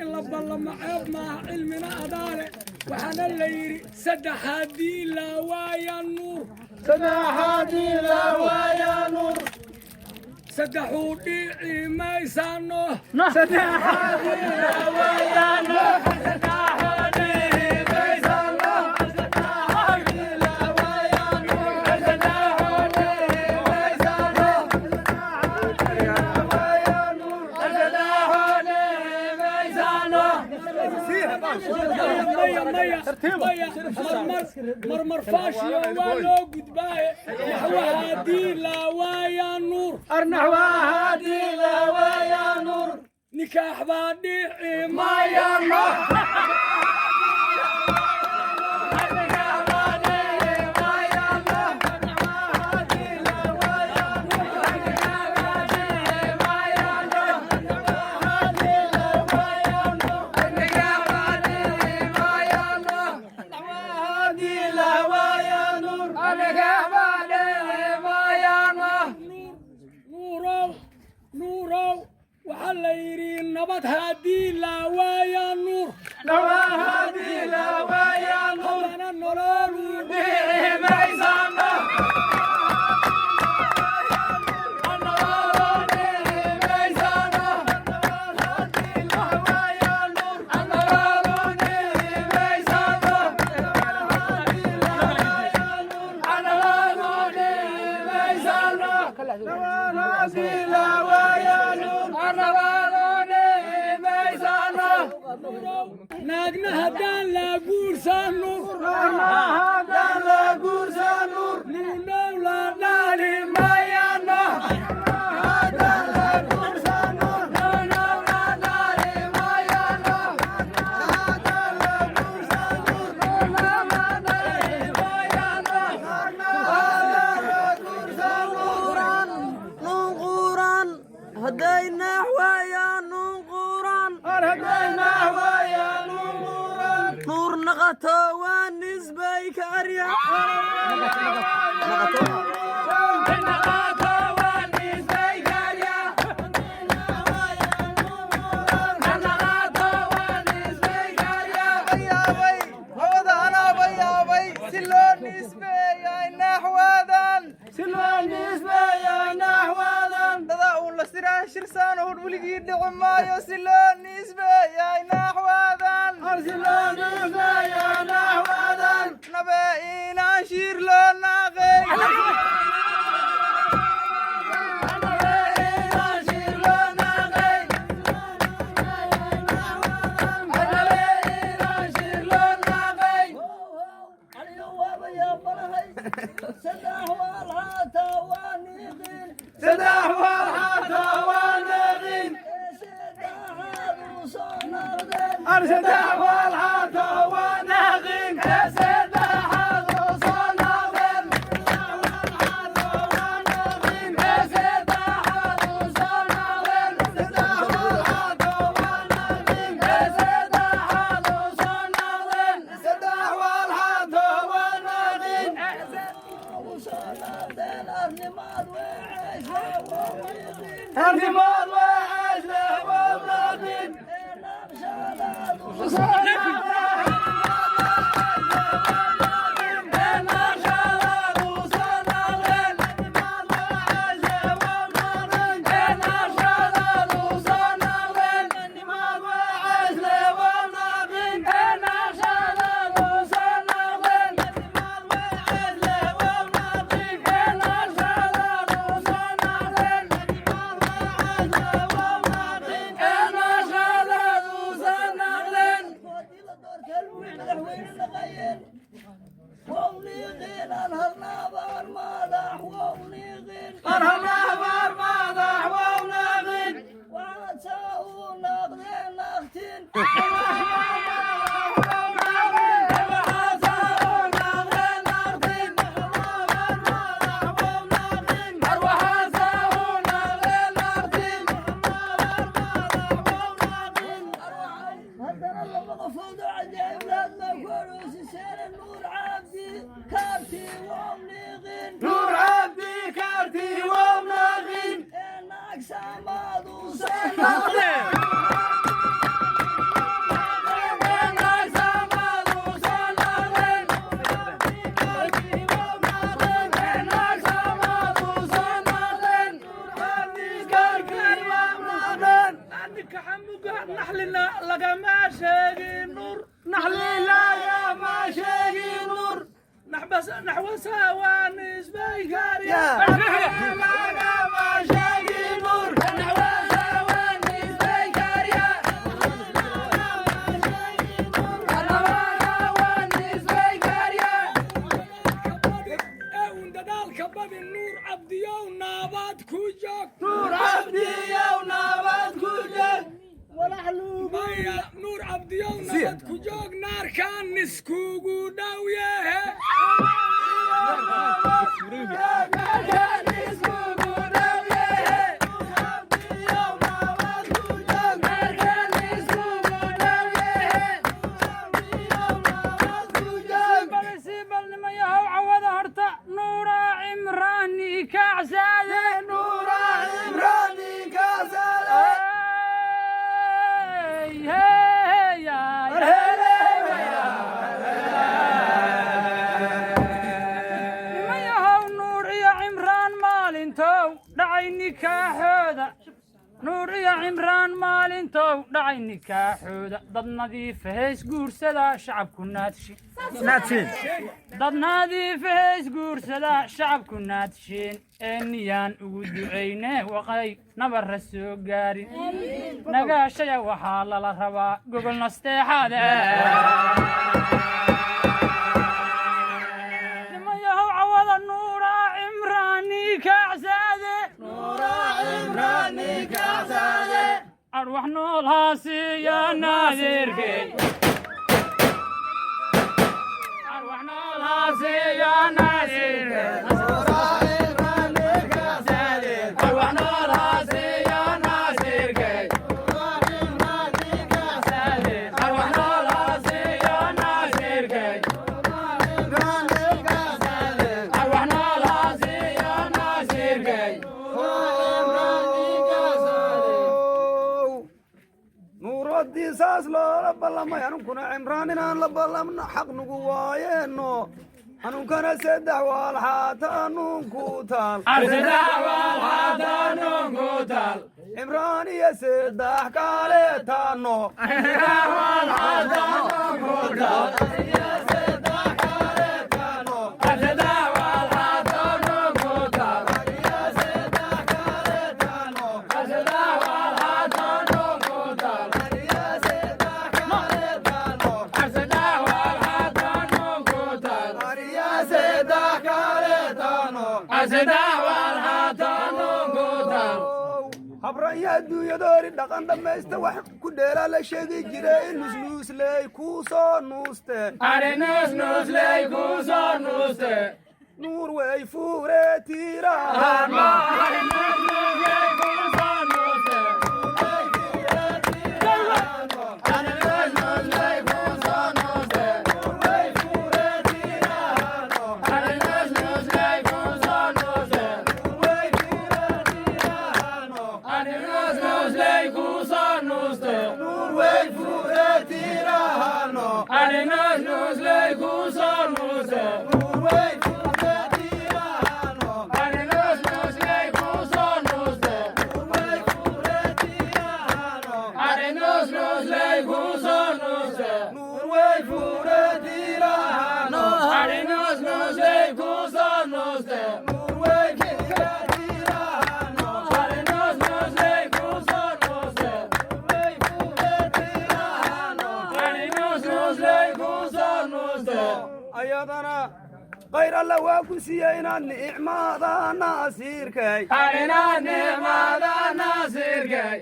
In la ballamo ceeb maaha, cilmina adaale. Waxaana la yidhi saddex haddii la waaya nuur, saddexuu dhici maysano. Maya, maya, maya, marmar marmar faashiyo waa loo gudbaaye. Naxwa haddii la waaya nuur, nikaax baa dhici mayano. Nuurow, nuurow, waxaa la yidhi nabad haddii la waaya nuur, haddana nololu dhici maysano. Naagna haddaan la guursan nuur, nuunow la dhali mayano. Nuun quuran hadday naaxwaayaan, nuun quuran nuur naqato waa nisbay ka arya. Yaabay hawada, anaaba yaabay si loo nisbeeyay naxwadan, si loo nisbeeyay naxwadan. Dadaa uun la siraa shirsaan oo weligii dhici maayo, si loo nisbeeyay naxwadan, si loo nisbeeyay naxwadan. Nabe inaan shiir loo naaqay. Aniga waaba yaabanahay, saddex waalxaataa waa niiqin, ee saddexaad u soo noqdeen. U soo noqdeen arnimaad weeceysle waa niiqin, ee naqshadaad u soo noqdeen. Haddii la doorto halwiil madaxweyne naqayeen, wow niiqiin aan harnaabaan madax, wow niiqiin waxaad saa u naqdeen naqtin. Haddana laba qofood oo cajaa'iblaad baa ku aroosiseene, Nuur Cabdi Kaarti wow niiqin, ee naag saamaad u soo noqdeen. Muga naxlina lagama sheegin Nuur, naxli lagama sheegin Nuur, naxbas naxwasa waa nisbay kariya. Lagama sheegin Nuur, naxwasa waa nisbay kariya. Ee uun dadaalka badin, Nuur Cabdiyow naabaad ku joog. Nuur Cabdiyow nabad ku joog. Maya, Nuur Cabdiyow nabad ku joog, naarkaan niskugu dhow yehe. Naarkaan iskugu dhow yehe. Cabdiyow nabad ku joog. Naarkaan iskugu dhow yehe. Cabdiyow nabad ku joog. Balnimayahow, cawada horta Nuuraa Cimraani kacsaade. Nuura Cimraani kaasale. Hey, hey, nimayahow, Nuur iyo Cimraan maalintow dhacay nikaaxooda, Nuur iyo Cimraan maalintow dhacay nikaaxooda, dad nadiifahays guursada shacabku naadshin, dad nadiifahays guursada shacabku naadshin, ee niyaan ugu ducayne waqay nabara soo gaarin nagaashaya. Waxaa lala rabaa gogol nasteexade. Nimayahow, cawada Nuuraa Cimraani kacsaade. Nuura Cimraani kaasale. Arwax nool haasiya naadirkey, arwax nool haasiya naadirkey. Nuura Cimraani kaasale. Arwax nool haasiya naasirkey. Nuura Cimraani kaasale. Arwax nool haasiya naasirkey. Cimraani kaasale. Arwax nool haasiya naasirkey. Cimraani kaasale. Nuuradii saas loola ballamay, anunkuna Cimraan inaan la ballamno xaq nugu waayeeno, hanuunkana saddex waalxaata nuunku taal. Arsidax waalxaata nuunku taal. Cimraan iyo saddex kale taano. Arsidax waalxaata nuunku taal. Arsidax waalxaata nuunku taal. Arsidax waalxaata nuunku taal. Arsidax waalxaata nuunku taal. Saddex kale taano. Arsidax waalxaata nuunku taal. Habranya adduunyadoori dhaqan dhammaysta, wax ku dheeraa la sheegi jiray, nusnuusley kuu soo nuusteen. Ari nuus nuusley kuu soo nuuste. Nuur wey fuure tiirahan. Ari nuus nuusley kuu soo nuuste. Ari nuus nuusley kuu soo nuuste. Ari nuus nuusley kuu soo nuuste. Ari nuus nuusley kuu soo nuuste. Nuur wey fuure tiirahano. Ari nuus nuusley kuu soo nuuste. Nuur wey fuure tiirahano. Ari nuus nuusley kuu soo nuuste. Wey fuure tiirahano. Ari nuus nuusley kuu soo nuuste. Nuur wey fuure tiirahano. Ari nuus nuusley kuu soo nuuste. Nuur wey fuure tiirahano. Ari nuus nuusley kuu soo nuuste. Wey fuure tiirahano. Ari nuus nuusley kuu soo nuuste. Ayadana khayr Alla waa ku siiya inaad nicmaada naasiirkay. Arina nicmada naasirkay.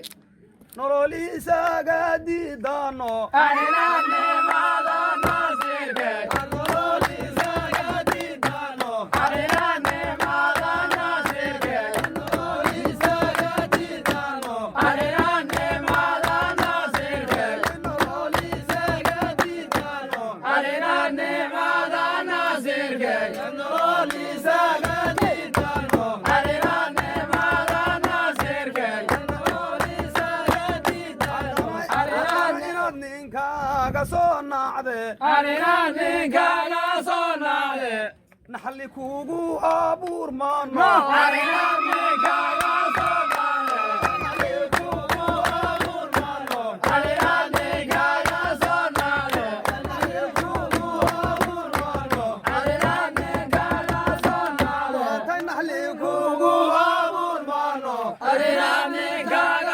Nololiisaaga diidaano. Arina nicmada naasirkay. Nololiisaaga diidaano. Arina nicmada naasirkay. Nololiisaaga diidaano. Arina nicmada naasirkay. Nololiisaaga diidaano. Arina nicmada naasirkay. Nololiisaaga diidaano. Arina nicmada naasirkay. Nololiisaaga diidaano. Inaad ninkaaga soo naacde. Arina ninkaaga soo naade. Naxli kuugu abuurmaano. Arina ninkaaga soo naade. Naxli kuugu abuurmaano. Adina ninkaaga.